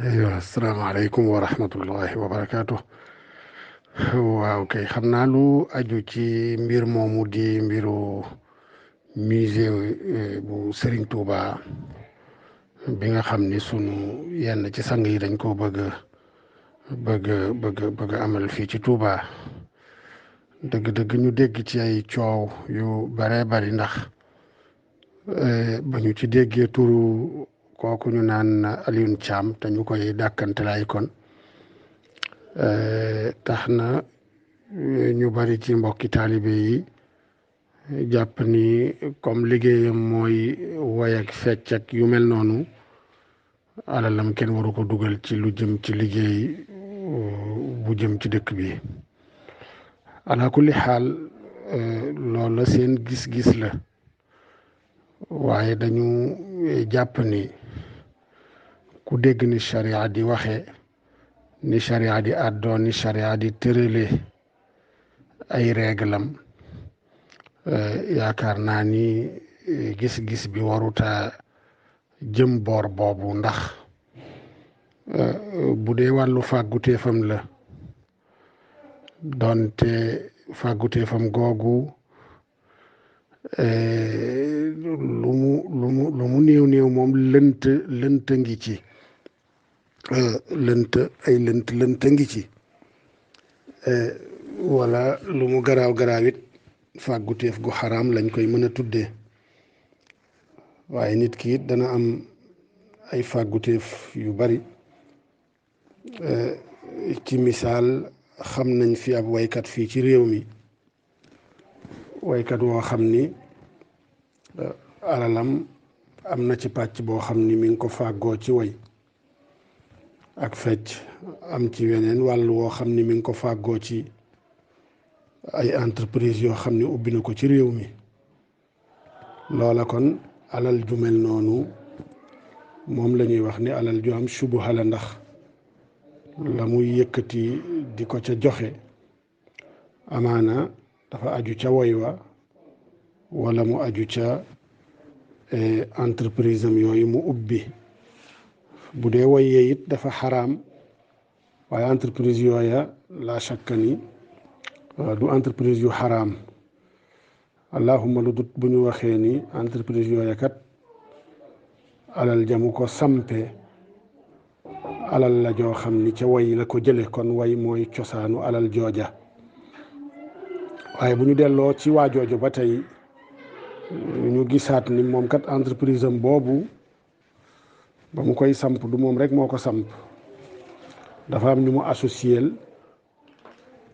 aywa asalaamaaleykum wa rahmatullahi wa barakaatu. waaw kay xam naa lu aju ci mbir moomu di mbiru musée bu Serigne Touba bi nga xam ni sunu yenn ci sang yi dañ koo bëgg amal fii ci Touba dëgg-dëgg ñu dégg ci ay coow yu bare bari ndax ba ñu ci déggee turu kooku ñu naan Alioune Thiam te ñu koy dàkkantelaay kon tax na ñu bari ci mbokki taalibe yi jàpp ni comme liggéeyam mooy woy ak fecc ak yu mel noonu alalam kenn waru ko dugal ci lu jëm ci liggéey bu jëm ci dëkk bi ala kulli xaal loolu la seen gis-gis la waaye dañu jàpp ni ku dégg ni charia di waxe ni charia di àddoo ni charia di tërale ay réglam yaakaar naa ni gis-gis bi waruta jëm boor boobu ndax bu dee wàllu fàgguteefam la doonte fàgguteefam googu lu mu néew moom lënt ngi ci lënt ngi ci wala lu mu garaaw it fàgguteef gu xaraam lañ koy mën a tuddee waaye nit ki it dana am ay fàgguteef yu bari ci misaal xam nañ fi ab waykat fii ci réew mi waykat woo xam ni alalam am na ci pàcc boo xam ni mi ngi ko fàggoo ci way ak fecc am ci weneen wàll woo xam ni mi ngi ko fàggoo ci ay entreprise yoo xam ni ubbi na ko ci réew mi loola kon alal ju mel noonu moom la ñuy wax ni alal ju am subuha la ndax la muy yëkkati di ko ca joxe amaana dafa aju ca woy wa wala mu aju ca entreprise am yooyu mu ubbi bu dee woyee it dafa xaraam waaye entreprise yooya la shakka ni du entreprise yu xaraam allahuma lu dut bu ñu waxee ni entreprise yooya kat alal jamu ko sampe alal la joo xam ni ca way la ko jële kon way mooy cosaanu alal jooja waaye bu ñu delloo ci waa jooju ba tey ñu gisaat ni moom kat entreprise am boobu ba mu koy samp du moom rek moo ko samp dafa am ñu mu associé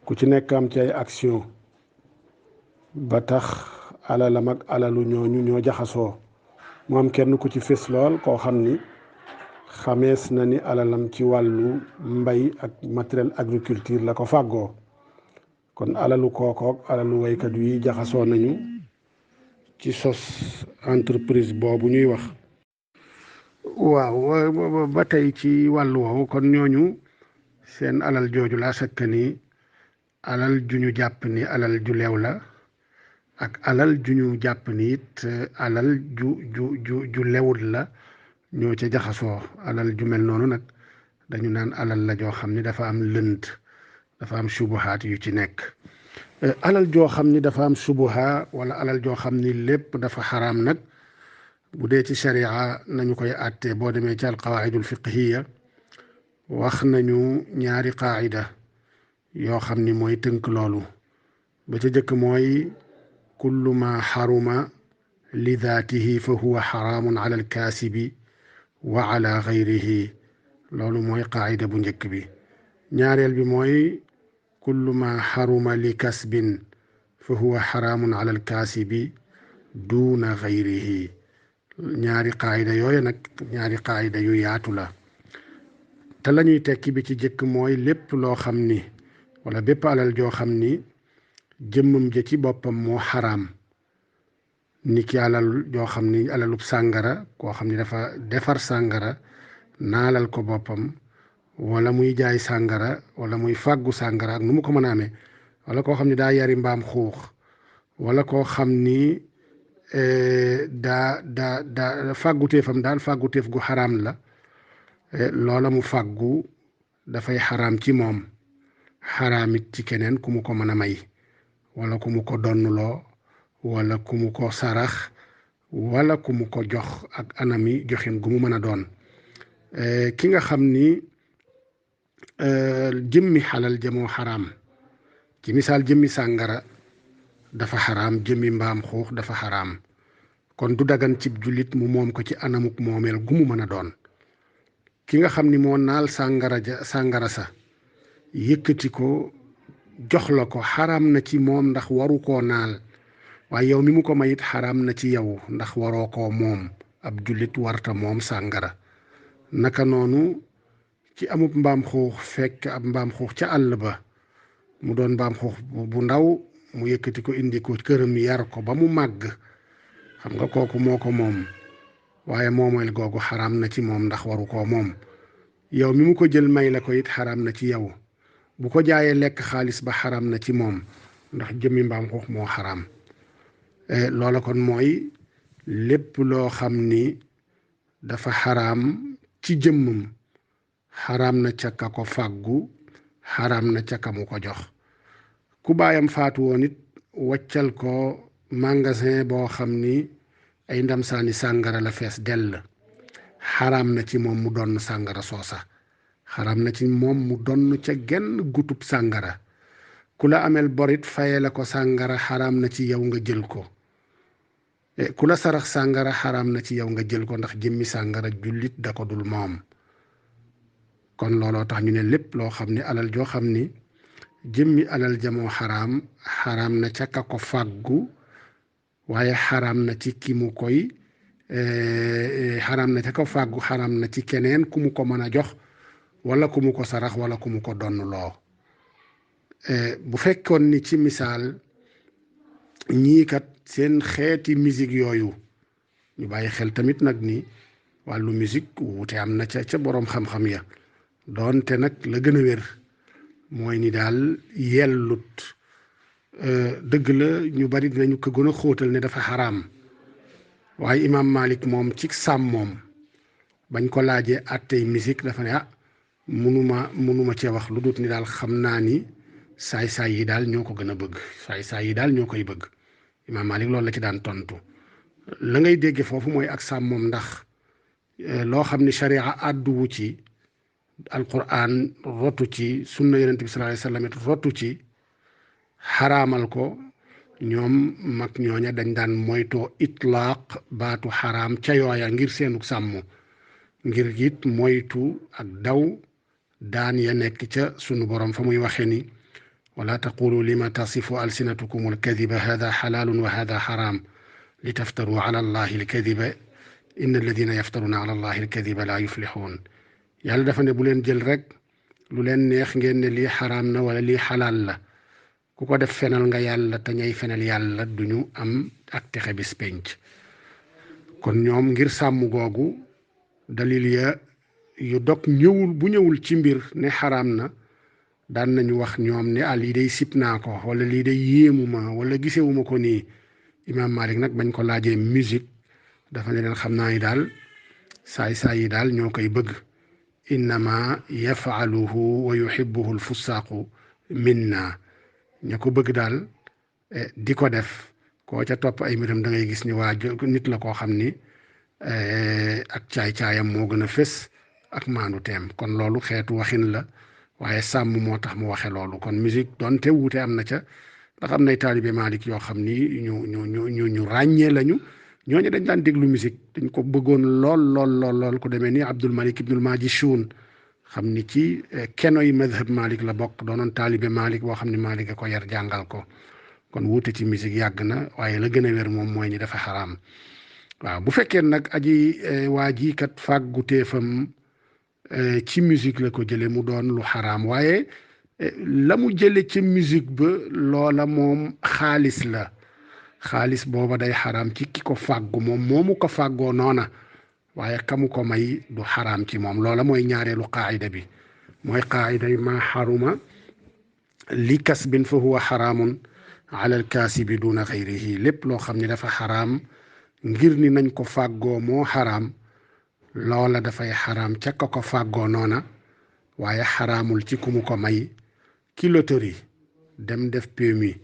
ku ci nekk am ci ay action ba tax alalam ak alalu ñooñu ñoo jaxasoo mu am kenn ku ci fés lool koo xam ni xamees na ni alalam ci wàllu mbay ak matériel agriculture la ko fàggoo kon alalu kookook alalu waykat yi jaxasoo nañu ci sos entreprise boobu ñuy wax waaw ba tey ci wàllu woowu kon ñooñu seen alal jooju laa sakk ni alal ju ñu jàpp ni alal ju leew la ak alal ju ñu jàpp ni it alal ju lewut la ñoo ca jaxasoo alal ju mel noonu nag dañu naan alal la joo xam ni dafa am lënt dafa am subuhaat yu ci nekk alal joo xam ni dafa am subuha wala alal joo xam ni lépp dafa xaraam nag bu dee ci sharia nañu koy àttee boo demee ci alqawaidul fiqhiya wax nañu ñaari qaida yoo xam ni mooy tënk loolu ba ca jëkk mooy kullu ma xaruma li daatihi fa huwa xaraamun ala alkaasibi wa ala gayrihi loolu mooy qaida bu njëkk bi ñaareel bi mooy kullu ma xaruma li kasbin fa huwa xaraamun ala alkaasibi duuna gayrihi ñaari qaayida yooyu nag ñaari qaayida yu yaatu la te la ñuy tekki bi ci jëkk mooy lépp loo xam ni wala bépp alal joo xam ni jëmmam ja ci boppam moo xaraam ni ki alal joo xam ni alalub sàngara koo xam ni dafa defar sàngara naalal ko boppam wala muy jaay sàngara wala muy fàggu sàngara ak nu mu ko mën a amee wala koo xam ni daa yari mbaam xuux wala koo xam ni daa fàgguteefam daal fàgguteef gu xaraam la loola mu fàggu dafay xaraam ci moom xaraamit ci keneen ku mu ko mën a may wala ku mu ko donnuloo wala ku mu ko sarax wala ku mu ko jox ak anami joxin gu mu mën a doon ki nga xam ni jëmmi xalal jamoo xaraam ci misaal jëmmi sàngara dafa xaraam jëmmi mbaam xuux dafa xaraam kon du dagan cib jullit mu moom ko ci anamuk moomeel gu mu mën a doon ki nga xam ni moo naal sàngara sa yëkkati ko jox la ko xaraam na ci moom ndax waru koo naal waaye yow mi mu ko mayit xaraam na ci yow ndax waroo koo moom ab jullit warta moom sàngara naka noonu ci amub mbaam xuux fekk ab mbaam xuux ca àll ba mu doon mbaam xuux bu ndaw mu yëkkati ko indi ko këram yar ko ba mu màgg xam nga kooku moo ko moom waaye moomeel googu xaraam na ci moom ndax waru koo moom yow mi mu ko jël may la ko it xaraam na ci yow bu ko jaayee lekk xaalis ba xaraam na ci moom ndax jëmmi mbaam xuux moo xaraam loola kon mooy lépp loo xam ni dafa xaraam ci jëmmam xaraam na ca ka ko fàggu xaraam na ca ka mu ko jox ku baayam faatu woon it waccal ko magasin boo xam ni ay ndam saani sàngara la fees dell xaraam na ci moom mu donn sàngara soosa xaraam na ci moom mu donn ca genn gutub sàngara ku la amel borit faye la ko sàngara xaraam na ci yow nga jël ko ku la sarax sàngara xaraam na ci yow nga jël ko ndax jëmmi sàngara jullit da ko dul moom kon looloo tax ñu ne lépp loo xam ni alal joo xam ni jëmmi alal jamoo xaraam na ca ka ko fàggu waaye xaraam na ci ki mu koy xaraam na ca ko fàggu xaraam na ci keneen ku mu ko mën a jox wala ku mu ko sarax wala ku mu ko donn loo bu fekkoon ni ci misaal ñii kat seen xeeti musique yooyu ñu bàyyi xel tamit nag ni wàllu musique wuute am na ca boroom xam-xam ya doonte nag la gën a wér mooy ni daal yellut dëgg la ñu bari dinañu ko gën a xóotal ne dafa xaraam waaye imaam Malik moom ci sàmmoom bañ ko laajee attey musique dafa ne munuma cee wax lu dut ni daal xam naa ni saay-saay yi daal ñoo ko gën a bëgg saay-saay yi daal ñoo koy bëgg imaam Malik loolu la ci daan tontu la ngay dégge foofu mooy ak sàmmoom ndax loo xam ni sharia àdduwu ci alquran rotu ci sunna yonent bi sallallahu alayhi wasallam rotu ci xaraamal ko ñoom mag ñooña dañ daan moytoo itlaaq baatu xaraam ca yooya ngir seenu sàmm ngir it moytu ak daw daan ya nekk ca sunu borom fa muy waxe ni wala taqulu lima tasifu alsinatukum alkadiba hada xalaalun wa hada xaraam li taftaru ala allahi alkadiba inna alladina yaftaruna ala allahi alkadiba la yuflixuun yàlla dafa ne bu leen jël rek lu leen neex ngeen ne lii xaraam na wala lii xalaal la ku ko def fenal nga yàlla te ñay fenal yàlla duñu am ak texe bis penc kon ñoom ngir sàmm googu dalil ya yu dog bu ñëwul ci mbir ne xaraam na daan nañu wax ñoom ne lii day sib naa ko wala lii day yéemu ma wala gisewuma ko nii imaam Malik nag bañ ko laajee musique dafa ne leen xam naa ni daal saay-saay yi daal ñoo koy bëgg innama yafaluhu wa yuhibbuhu alfusaaqu minna ña ko bëgg daal di ko def koo ca topp ay mbiram da ngay gis ni waa nit la koo xam ni ak caay-caayam moo gën a fés ak maandu teem kon loolu xeetu waxin la waaye sàmm moo tax mu waxe loolu kon musique doonte wuute am na ca ndax am nay taalibe Malik yoo xam ni ñu ràññee lañu ñooñu dañ daan déglu musique dañ ko bëggoon lool ku demee ni Abdul Malik ibnul Majishun xam ni ci kenoy madhab Malik la bokk doonoon taalibe Malik boo xam ni Malik a ko yar jàngal ko kon wuute ci musique yàgg na waaye la gën a wér moom mooy ni dafa xaraam waaw bu fekkee nag aji waa ji kat fàggu teefam ci musique la ko jële mu doon lu xaraam waaye la mu jële ci musique ba loola moom xaalis la xaalis booba day xaraam ci ki ko fàggu moom moomu ko fàggoo noona waaye kamu ko may du xaraam ci moom loola mooy ñaareelu qaayida bi mooy qaayida yi ma xaruma li kasbin fa huwa xaraamun ala al kaasibi duna xayrihi lépp loo xam ne dafa xaraam ngir ni nañ ko fàggoo moo xaraam loola dafay xaraam ca ka ko fàggoo noona waaye xaraamul ci ku mu ko may ki loterie dem def PMI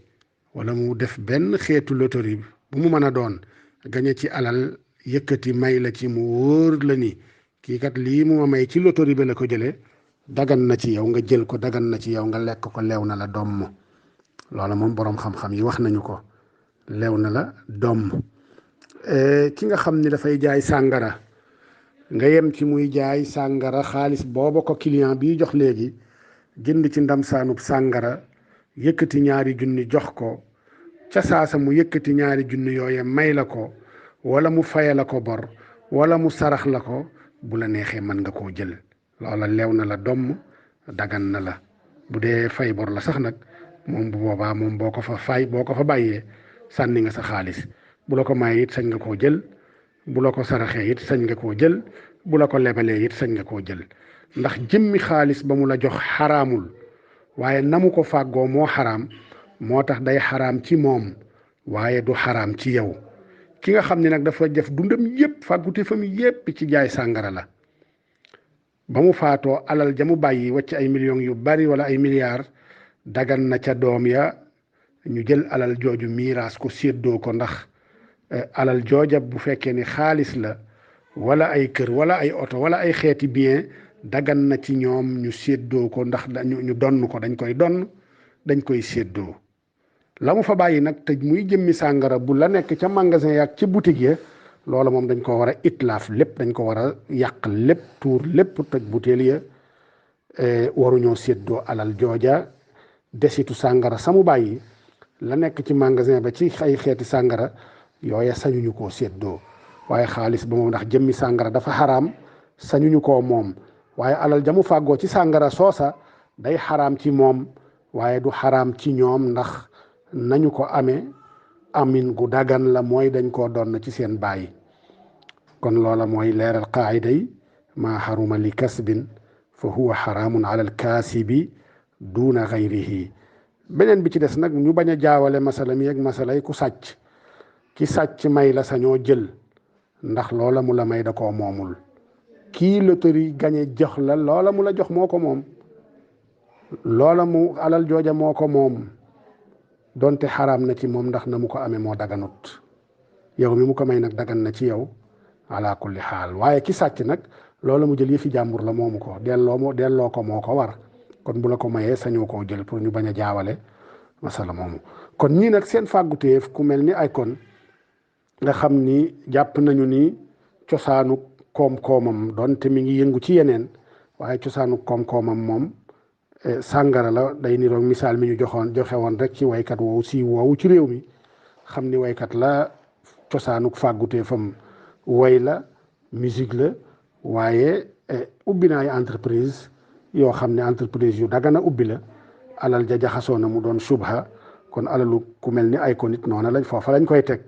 wala mu def benn xeetu loterie bu mu mën a doon gañe ci alal yëkkati may la ci mu wóor la ni kii kat lii mu ma may ci loterie ba la ko jëlee dagan na ci yow nga jël ko dagan na ci yow nga lekk ko leew na la domm loola moom boroom xam-xam yi wax nañu ko leew na la domm ki nga xam ni dafay jaay sàngara nga yem ci muy jaay sàngara xaalis booba ko client bi jox léegi jënd ci ndam saanub sàngara yëkkati 2 junni jox ko ca saasa mu yëkkati 2 junni yooye may la ko wala mu faye la ko bor wala mu sarax la ko bu la neexee mën nga koo jël loola leew na la domm dagan na la bu dee fay bor la sax nag moom bu boobaa moom boo ko fa bàyyee sànni nga sa xaalis bu la ko mayee it sañ nga koo jël bu la ko saraxee it sañ nga koo jël bu la ko lebalee it sañ nga koo jël ndax jëmmi xaalis ba mu la jox xaraamul waaye na mu ko fàggoo moo xaraam moo tax day xaraam ci moom waaye du xaraam ci yow ki nga xam ne nag dafa def dundam yépp fàggute fam yépp ci jaay sàngara la ba mu faatoo alal ja mu bàyyi wacc ay millions yu bari wala ay milliards dagan na ca doom ya ñu jël alal jooju miiraas ko séddoo ko ndax alal jooja bu fekkee ni xaalis la wala ay kër wala ay oto wala ay xeeti bien dagan na ci ñoom ñu séddoo ko ndax ñu donn ko dañ koy séddoo la mu fa bàyyi nag te muy jëmmi sàngara bu la nekk ca magasin yaak ca boutique ya loola moom dañ ko war a itlaaf lépp dañ ko war a yàq lépp tuur lépp toj butéel ya waruñoo séddoo alal jooja desitu sàngara samu bàyyi la nekk ci magasin ba ci ay xeeti sàngara yooya sañuñu koo séddoo waaye xaalis ba moom ndax jëmmi sàngara dafa xaraam sañuñu koo moom waaye alal jamu fàggoo ci sàngara soosa day xaraam ci moom waaye du xaraam ci ñoom ndax nañu ko amee amin gu dagan la mooy dañ koo doon ci seen bàyyi kon loola mooy leeral qaayida yi maa xaruma li kasbin fa huwa xaraamun ala al kaasibi duuna xayrihi beneen bi ci des nag ñu bañ a jaawale masala mi ak masala yi ku sàcc ki sàcc may la sañoo jël ndax loola mu la may da koo moomul kii loterie gañe jox la loola mu la jox moo ko moom loola mu alal jooja moo ko moom donte xaraam na ci moom ndax na mu ko amee moo daganut yow mi mu ko may nag dagan na ci yow ala kulli xaal waaye ki sàcc nag loola mu jël yëfi jàmbur la moomu ko delloo ko moo ko war kon bu la ko mayee sañoo koo jël pour ñu bañ a jaawale masala moomu kon ñii nag seen fàgguteef ku mel ni ay kon nga xam ni jàpp nañu ni cosaanu koom-koomam donte mi ngi yëngu ci yeneen waaye cosaanu koom-koomam moom sàngara la day niroog misaal mi ñu joxe woon rek ci waykat woowu si woowu ci réew mi xam ni waykat la cosaanu fàgguteefam way la musique la waaye ubbi na ay entreprise yoo xam ne entreprise yu dagana ubbi la alal ja jaxasoo na mu doon subha kon alalu ku mel ni ay ko nit noona lañ foofa lañ koy teg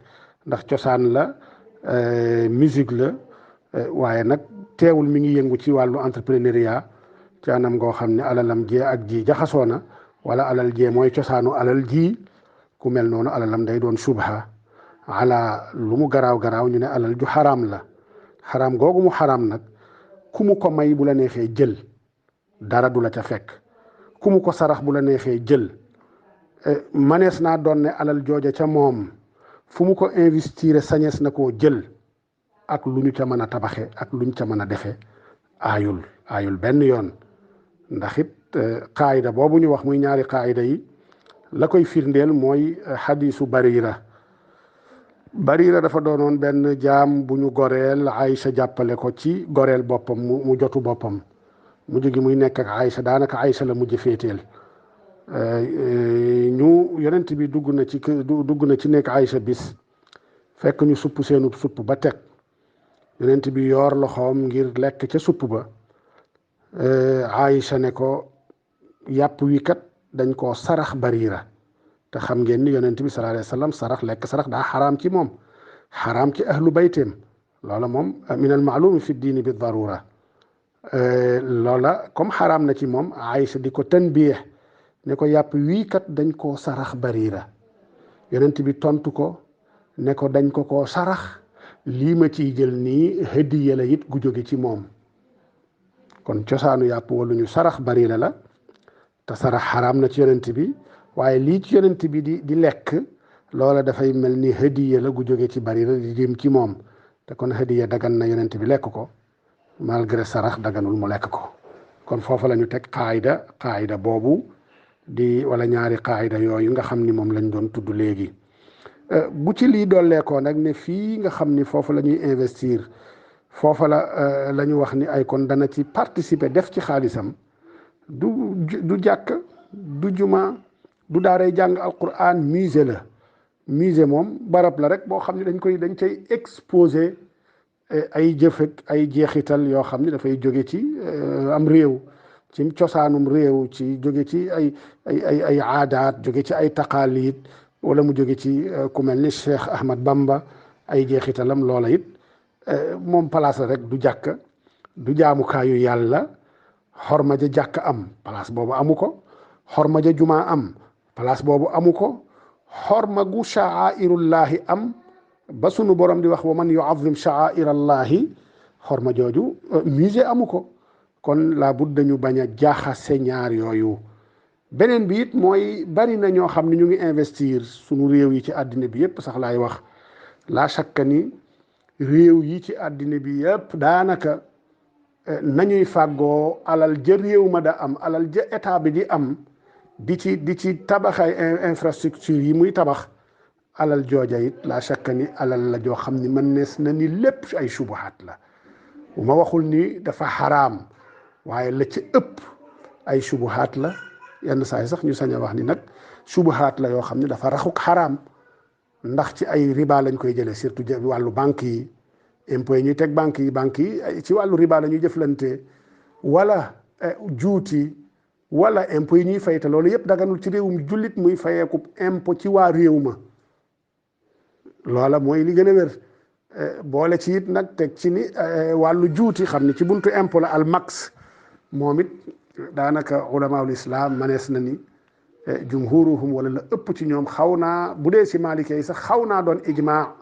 ndax cosaan la musique la waaye nag teewul mi ngi yëngu ci wàllu entrepreneuriat ci anam goo xam ne alalam jee ak ji jaxasoo na wala alal jee mooy cosaanu alal ji ku mel noonu alalam day doon subha ala lu mu garaaw ñu ne alal ju xaraam la xaraam googu mu xaraam nag ku mu ko may bu la neexee jël dara du la ca fekk ku mu ko sarax bu la neexee jël manees naa doon ne alal jooja ca moom fu mu ko investir sañees na koo jël ak lu ñu ca mën a tabaxe ak lu ñu ca mën a defe aayul benn yoon ndax it qaayida boobu ñu wax muy ñaari qaayida yi la koy firndeel mooy xadiisu Barira dafa doonoon benn jaam bu ñu goreel Aïcha jàppale ko ci goreel boppam mu jotu boppam mujj gi muy nekk ak Aïcha daanaka Aïcha la mujj féeteel ñu yonent bi dugg na ci nekk Aïcha bis fekk ñu supp seenu supp ba teg yonent bi yoor loxoom ngir lekk ca supp ba Aïcha ne ko yàpp wi kat dañ koo sarax Barira te xam ngeen ni yonent bi sallallahu alayhi wa sallam sarax daa xaraam ci moom xaraam ci ahlu bayteem loola moom min al maalumi fi diini bi darura loola comme xaraam na ci moom Aïcha di ko tanbiih ne ko yàpp wii kat dañ koo sarax Barira yonent bi tontu ko ne ko dañ koo sarax lii ma ciy jël nii hadiya la it gu jóge ci moom kon cosaanu yàpp wala ñu sarax Barira la te sarax xaraam na ci yonent bi waaye lii ci yonent bi di lekk loola dafay mel ni hadiya la gu jóge ci Barira di jëm ci moom te kon hadiya dagan na yonent bi lekk ko malgré sarax daganul mu lekk ko kon foofa la ñu teg qaayida boobu di wala ñaari qaayida yooyu nga xam ni moom lañ doon tudd léegi bu ci lii dolleekoo nag ne fii nga xam ni foofu la ñuy investir foofa la ñu wax ni ay kon dana ci participer def ci xaalisam du jàkk du juma du daaray jàng alquran musée la musée moom barab la rek boo xam ne dañ cay exposé ay jëf ak ay jeexital yoo xam ne dafay jóge ci am réew ci cosaanum réew ci jóge ci ay aadaat jóge ci ay taqaalid wala mu jóge ci ku mel ni Cheikh Ahmad Bamba ay jeexitalam loola it moom place la rek du jàkk du jaamukaayu yàlla xorma ja jàkk am place boobu amu ko xorma ja jumaa am place boobu amu ko xorma gu sha'airullahi am ba sunu borom di wax wa man yu'azzim sha'airallahi xorma jooju musée amu ko kon laa bud dañu bañ a jaaxase ñaar yooyu beneen bi it mooy bari na ñoo xam ne ñu ngi investir sunu réew yi ci àddina bi yépp sax laay wax laa shakka ni réew yi ci àddina bi yépp daanaka nañuy fàggoo alal ja réew ma da am alal ja état bi di am di ci tabax ay infrastructure yi muy tabax alal jooja it laa shakka ni alal la joo xam ni mën nees na ni lépp ay subuhaat la bu ma waxul ni dafa xaraam waaye la ci ëpp ay subuhaat la yenn saa yi sax ñu sañ a wax ni nag subuhaat la yoo xam ne dafa raxuk xaraam ndax ci ay riba lañ koy jëlee surtout wàllu banque yi impôt yi ñuy teg banque yi ci wàllu riba la ñuy jëflante wala juuti wala impôt yi ñuy fay te loolu yëpp daganul ci réewum jullit muy fayeeku impôt ci waa réew ma loola mooy li gën a wér boole ci it nag teg ci ni wàllu juuti xam ni ci buntu impôt la al max moom it daanaka ulamaul islam manees na ni jumhuruhum wala la ëpp ci ñoom xaw naa bu dee si maalikee yi sax xaw naa doon ijma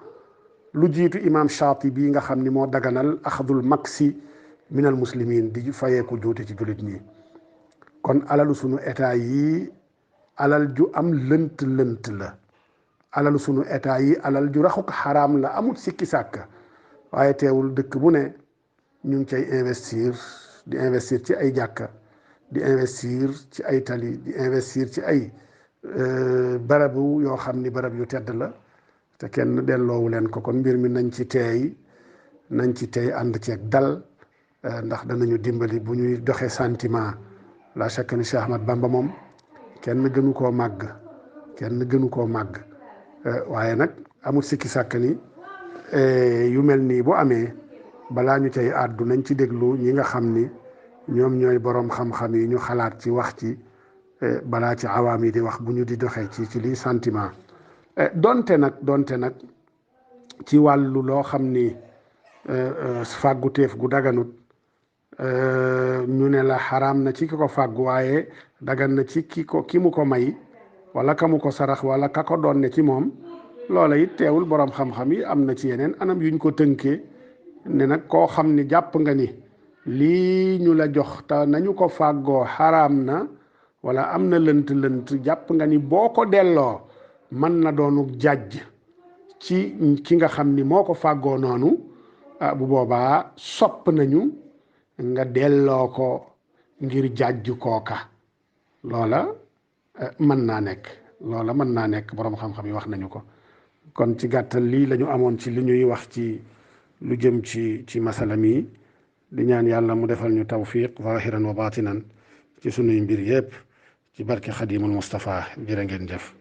lu jiitu imam Shaatibi nga xam ni moo daganal axdul maxi minal muslimin di fayeeku juuti ci jullit ñi kon alalu sunu état yi alal ju am lënt la alalu sunu état yi alal ju raxuk xaraam la amul sikki sàkk waaye teewul dëkk bu ne ñu ngi cay investir ci ay jàkka di investir ci ay tali di investir ci ay barabu yoo xam ni barab yu tedd la te kenn delloowu leen ko kon mbir mi nañ ci teey ànd ceeg dal ndax danañu dimbali bu ñuy doxee sentiment la chaque ni Cheikh Ahmad Bamba moom kenn gënu koo màgg waaye nag amul sikki sàkk ni yu mel nii bu amee balaa ñu cay àddu nañ ci déglu ñi nga xam ni ñoom ñooy boroom xam-xam yi ñu xalaat ci wax ci balaa ci awaam yi di wax bu ñu di doxee ci lii sentiment donte nag ci wàllu loo xam ni fàgguteef gu daganut ñu ne la xaraam na ci ki ko fàggu waaye dagan na ci ki mu ko may wala ka mu ko sarax wala ka ko doon ne ci moom loola it teewul boroom xam-xam yi am na ci yeneen anam yuñ ko tënkee ne nag koo xam ni jàpp nga ni lii ñu la jox te nañu ko fàggoo xaraam na wala am na lënt jàpp nga ni boo ko delloo mën na doonu jàjj ci ki nga xam ni moo ko fàggoo noonu bu boobaa sopp nañu nga delloo ko ngir jàjj kooka loola mën naa nekk boroom xam-xam yi wax nañu ko kon ci gàttal lii la ñu amoon ci li ñuy wax ci lu jëm ci masala mi di ñaan yàlla mu defal ñu tawfiq zahiran wa batinan ci sunuy mbir yépp ci barke xadimul Mustafa jërë ngeen jëf